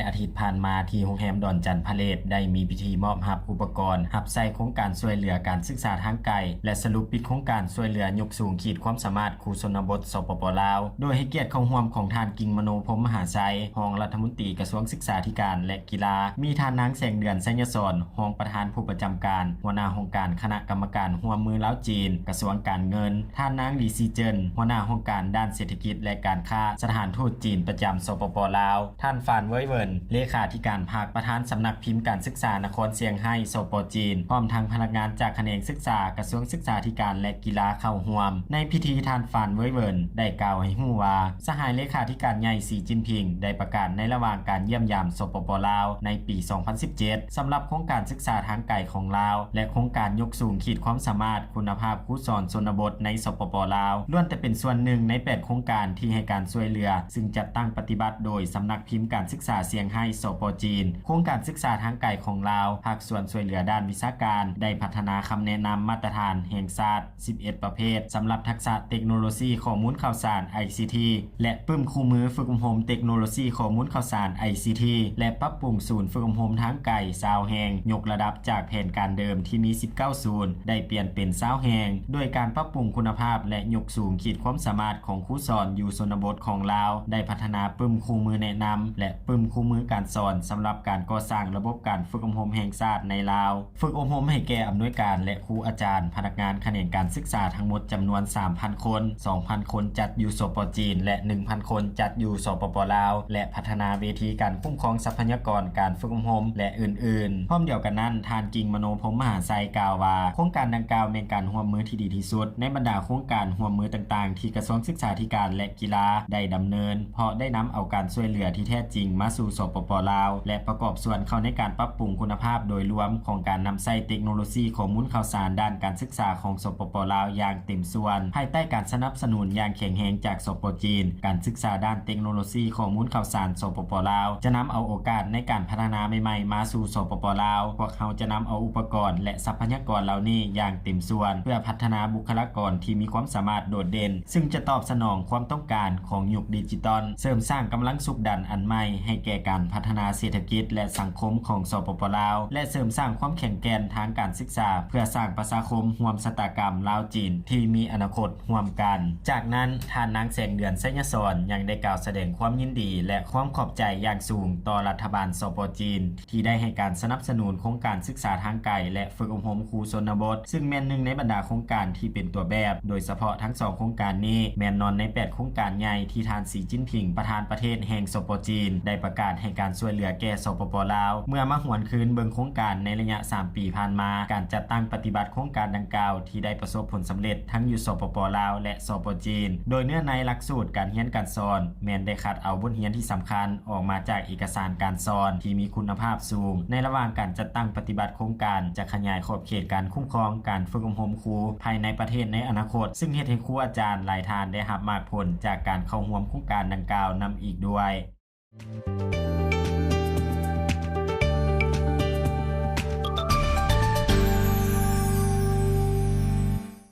ອາທິດຜ່ານມາ ທີ່ໂຮງແຮມດອນຈັນພາເລດ ໄດ້ມີພິທີມອບຮັບອຸປະກອນຮັບໃຊ້ໂຄງການຊ່ວຍເຫຼືອການສຶກສາທາງໄກ ແລະ ສະຫຼຸບປິດໂຄງການຊ່ວຍເຫຼືອຍົກສູງຂີດຄວາມສາມາດຄູຊົນນະບົດ ສປປ ລາວ ໂດຍໃຫ້ກຽດເຂົ້າຮ່ວມຂອງທ່ານ ກິ່ງມະໂນ ພົມມະຫາໄຊ ຮອງລັດຖະມົນຕີກະຊວງສຶກສາທິການ ແລະ ກິລາ, ມີທ່ານນາງ ແສງເດືອນ ໄຊຍະສອນ ຮອງປະທານຜູ້ປະຈຳການ, ຫົວໜ້າຫ້ອງການຄະນະກຳມະການຮ່ວມມືລາວ-ຈີນ ກະຊວງການເງິນ, ທ່ານນາງ ຫຼີ ຊີເຈິນ ຫົວໜ້າຫ້ອງການດ້ານເສດຖະກິດ ແລະ ການຄ້າ ສະຖານທູດຈີນປະຈຳ ສປປ ລາວ, ທ່ານ ຟານ ເຫວີຍເຫວິນ ເລຂາທິການພັກ ປະທານສຳນັກພິມການສຶກສານະຄອນຊຽງໄຮ້ ສປ ຈີນ ພ້ອມທັງພະນັກງານຈາກຂະແໜງສຶກສາ ກະຊວງສຶກສາທິການ ແລະ ກິລາເຂົ້າຮ່ວມ. ໃນພິທີ ທ່ານ ຟານ ເຫວີຍເຫວິນ ໄດ້ກ່າວໃຫ້ຮູ້ວ່າ ສະຫາຍເລຂາທິການໃຫຍ່ ສີ ຈິ້ນຜິງ ໄດ້ປະກາດໃນລະຫວ່າງການຢ້ຽມຢາມ ສປປ ລາວ ໃນປີສອງພັນສິບເຈັດ ສຳລັບໂຄງການສຶກສາທາງໄກຂອງລາວ ແລະ ໂຄງການຍົກສູງຂີດຄວາມສາມາດຄຸນນະພາບຄູສອນຊົນນະບົດໃນ ສປປ ລາວ ລ້ວນແຕ່ເປັນສ່ວນໜຶ່ງໃນແປດໂຄງການທີ່ໃຫ້ການຊ່ວຍເຫຼືອ, ຊຶ່ງຈັດຕັ້ງປະຕິບັດໂດຍສຳນັກພິມການສຶກສາຊຽງໄຮ້ ສປ ຈີນ, ໂຄງການສຶກສາທາງໄກຂອງລາວ, ພາກສ່ວນຊ່ວຍເຫຼືອດ້ານວິຊາການ ໄດ້ພັດທະນາຄຳແນະນຳມາດຕະຖານແຫ່ງຊາດ ສິບເອັດປະເພດ ສຳລັບທັກສະເຕັກໂນໂລຊີຂໍ້ມູນຂ່າວສານ ໄອຊີທີ ແລະ ປຶ້ມຄູ່ມືຝຶກອົບຮົມເຕັກໂນໂລຊີຂໍ້ມູນຂ່າວສານ ໄອຊີທີ ແລະ ປັບປຸງສູນຝຶກອົບຮົມທາງໄກຊາວແຫ່ງ, ຍົກລະດັບຈາກແຜນການເດີມທີ່ມີສິບເກົ້າສູນ ໄດ້ປ່ຽນເປັນຊາວແຫ່ງ, ໂດຍການປັບປຸງຄຸນນະພາບ ແລະ ຍົກສູງຂີດຄວາມສາມາດຂອງຄູສອນຢູ່ຊົນນະບົດຂອງລາວ, ໄດ້ພັດທະນາປຶ້ມຄູ່ມືແນະນຳ ແລະ ປຶ້ມຄູ່ມືການສອນ ສຳລັບການກໍ່ສ້າງລະບົບການຝຶກອົບຮົມແຫ່ງຊາດໃນລາວ. ຝຶກອົບຮົມໃຫ້ແກ່ອຳນວຍການ ແລະ ຄູອາຈານ, ພະນັກງານຂະແໜງການສຶກສາທັງໝົດຈຳນວນສາມພັນຄົນ, ສອງພັນຄົນຈັດຢູ່ ສປ ຈີນ ແລະ ໜຶ່ງພັນຄົນຈັດຢູ່ ສປປ ລາວ ແລະ ພັດທະນາເວທີການຄຸ້ມຄອງຊັບພະຍາກອນການຝຶກອົບຮົມ ແລະ ອື່ນໆ. ພ້ອມດຽວກັນນັ້ນ, ທ່ານ ກິ່ງມະໂນ ພົມມະຫາໄຊ ກ່າວວ່າ ໂຄງການດັ່ງກ່າວແມ່ນການຮ່ວມມືທີ່ດີທີ່ສຸດໃນບັນດາໂຄງການຮ່ວມມືຕ່າງໆ ທີ່ກະຊວງສຶກສາທິການ ແລະ ກິລາໄດ້ດຳເນີນ, ເພາະໄດ້ນຳເອົາການຊ່ວຍເຫຼືອທີ່ແທ້ຈິງມາສູ່ ສປປ ລາວ ແລະ ປະກອບສ່ວນເຂົ້າໃນການປັບປຸງຄຸນນະພາບໂດຍລວມຂອງການນຳໃຊ້ເຕັກໂນໂລຊີຂໍ້ມູນຂ່າວສານດ້ານການສຶກສາຂອງ ສປປ ລາວ ຢ່າງເຕັມສ່ວນ, ພາຍໃຕ້ການສະໜັບສະໜູນຢ່າງແຂງແຮງຈາກ ສປ ຈີນ. ການສຶກສາດ້ານເຕັກໂນໂລຊີຂໍ້ມູນຂ່າວສານ ສປປ ລາວ ຈະນຳເອົາໂອກາດໃນການພັດທະນາໃໝ່ໆມາສູ່ ສປປ ລາວ. ພວກເຮົາຈະນຳເອົາອຸປະກອນ ແລະ ຊັບພະຍາກອນເຫຼົ່ານີ້ຢ່າງເຕັມສ່ວນ ເພື່ອພັດທະນາບຸກຄະລາກອນທີ່ມີຄວາມສາມາດໂດດເດັ່ນ ຊຶ່ງຈະຕອບສະໜອງຄວາມຕ້ອງການຂອງຍຸກດິຈິຕອນ, ເສີມສ້າງກຳລັງຊຸກດັນອັນໃໝ່ໃຫ້ແກ່ການພັດທະນາເສດຖະກິດ ແລະ ສັງຄົມຂອງ ສປປ ລາວ ແລະ ເສີມສ້າງຄວາມແຂງແກ່ນທາງການສຶກສາ ເພື່ອສ້າງປະຊາຄົມຮ່ວມຊະຕາກຳລາວ-ຈີນທີ່ມີອະນາຄົດຮ່ວມກັນ. ຈາກນັ້ນ, ທ່ານນາງ ແສງເດືອນ ໄຊຍະສອນ ຍັງໄດ້ກ່າວສະແດງຄວາມຍິນດີ ແລະ ຄວາມຂອບໃຈຢ່າງສູງຕໍ່ລັດຖະບານ ສປ ຈີນ ທີ່ໄດ້ໃຫ້ການສະໜັບສະໜູນໂຄງການສຶກສາທາງໄກ ແລະ ຝຶກອົບຮົມຄູຊົນນະບົດ, ຊຶ່ງແມ່ນໜຶ່ງໃນບັນດາໂຄງການທີ່ເປັນຕົວແບບ, ໂດຍສະເພາະທັງສອງໂຄງການນີ້ແມ່ນໜຶ່ງໃນແປດໂຄງການໃຫຍ່ທີ່ທ່ານ ສີ ຈິ້ນຜິງ ປະທານປະເທດແຫ່ງ ສປ ຈີນ ໄດ້ປະກາດໃຫ້ການຊ່ວຍເຫຼືອແກ່ ສປປ ລາວ. ເມື່ອມາຫວນຄືນເບິ່ງໂຄງການໃນໄລຍະສາມປີຜ່ານມາ, ການຈັດຕັ້ງປະຕິບັດໂຄງການດັ່ງກ່າວທີ່ໄດ້ປະສົບຜົນສຳເລັດທັງຢູ່ ສປປ ລາວ ແລະ ສປ ຈີນ, ໂດຍເນື້ອໃນຫຼັກສູດການຮຽນການສອນ ແມ່ນໄດ້ຄັດເອົາບົດຮຽນທີ່ສຳຄັນ ອອກມາຈາກເອກະສານການສອນທີ່ມີຄຸນນະພາບສູງ. ໃນລະຫວ່າງການຈັດຕັ້ງປະຕິບັດໂຄງການ ຈະຂະຫຍາຍຂອບເຂດການຄຸ້ມຄອງການຝຶກອົບຮົມຄູພາຍໃນປະເທດໃນອະນາຄົດ, ຊຶ່ງເຮັດໃຫ້ຄູອາຈານຫຼາຍທ່ານໄດ້ຮັບໝາກຜົນຈາກການເຂົ້າຮ່ວມໂຄງການດັ່ງກ່າວນຳອີກດ້ວຍ.